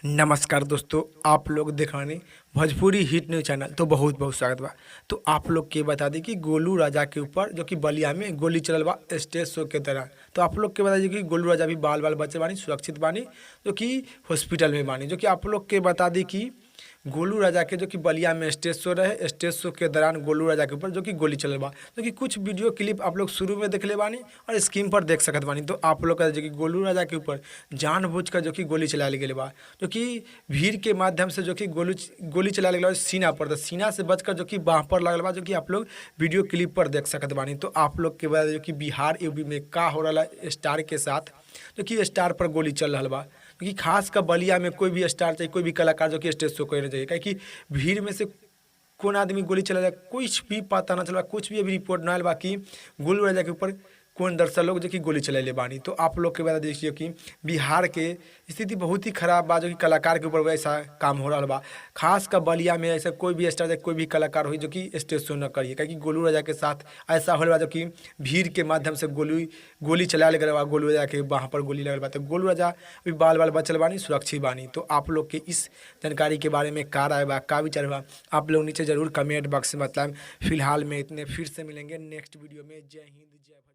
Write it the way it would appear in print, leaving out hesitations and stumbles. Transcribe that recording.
नमस्कार दोस्तों, आप लोग देख रहे भोजपुरी हिट न्यूज चैनल। तो बहुत बहुत स्वागत बा। तो आप लोग के बता दी कि गोलू राजा के ऊपर जो कि बलिया में गोली चलल बा स्टेज शो के दौरान। तो आप लोग के बता दी कि गोलू राजा भी बाल बाल बचे बानी, सुरक्षित बानी, जो कि हॉस्पिटल में बानी। जो कि आप लोग के बता दी कि गोलू राजा के जो कि बलिया में स्टेज शो रहे, स्टेज शो के दौरान गोलू राजा के ऊपर जो कि गोली चलल बा, जो कि कुछ वीडियो क्लिप आप लोग शुरू में देखले बानी और स्क्रीन पर देख सकत बानी। तो आप लोग का जो कि गोलू राजा के ऊपर जानबूझ कर जो कि गोली चलायल गेल बा, जो कि भीड़ के माध्यम से जो कि गोली गोली चलायल गेल बा सीना पर, तो सीना से बचकर जो कि बाँह पर लगल बा, जो कि आप लोग वीडियो क्लिप पर देख सकत बानी। तो आप लोग के बाद जो कि बिहार यूपी में का हो रहा है स्टार के साथ, जो कि स्टार पर गोली चल रहा बा, क्योंकि खास कर बलिया में कोई भी स्टार चाहे कोई भी कलाकार जो कि स्टेज शो करे चाहिए, काहे भीड़ में से कौन आदमी गोली चला जाए कुछ भी पता ना चला, कुछ भी अभी रिपोर्ट ना आयल बा कि गोलू राजा के ऊपर कौन दर्शक लोग जो कि गोली चलैले बानी। तो आप लोग के बता देखिए कि बिहार के स्थिति बहुत ही खराब बा, जो कि कलाकार के ऊपर ऐसा काम हो रहा बा। खास कर बलिया में ऐसा कोई भी स्टार कोई भी कलाकार हो जो कि स्टेज शो न करिए, काहे गोलू राजा के साथ ऐसा हो बा जो कि भीड़ के माध्यम से गोली गोली चलायल गल बा, गोलू राजा के बाँह पर गोली लगल बा। तो गोलू राजा अभी बाल बाल बचल बानी, सुरक्षित बानी। तो आप लोग के इस जानकारी के बारे में का राय बा, का विचार बा, आप लोग नीचे जरूर कमेंट बॉक्स में बताएं। फिलहाल में इतने, फिर से मिलेंगे नेक्स्ट वीडियो में। जय हिंद, जय भारत।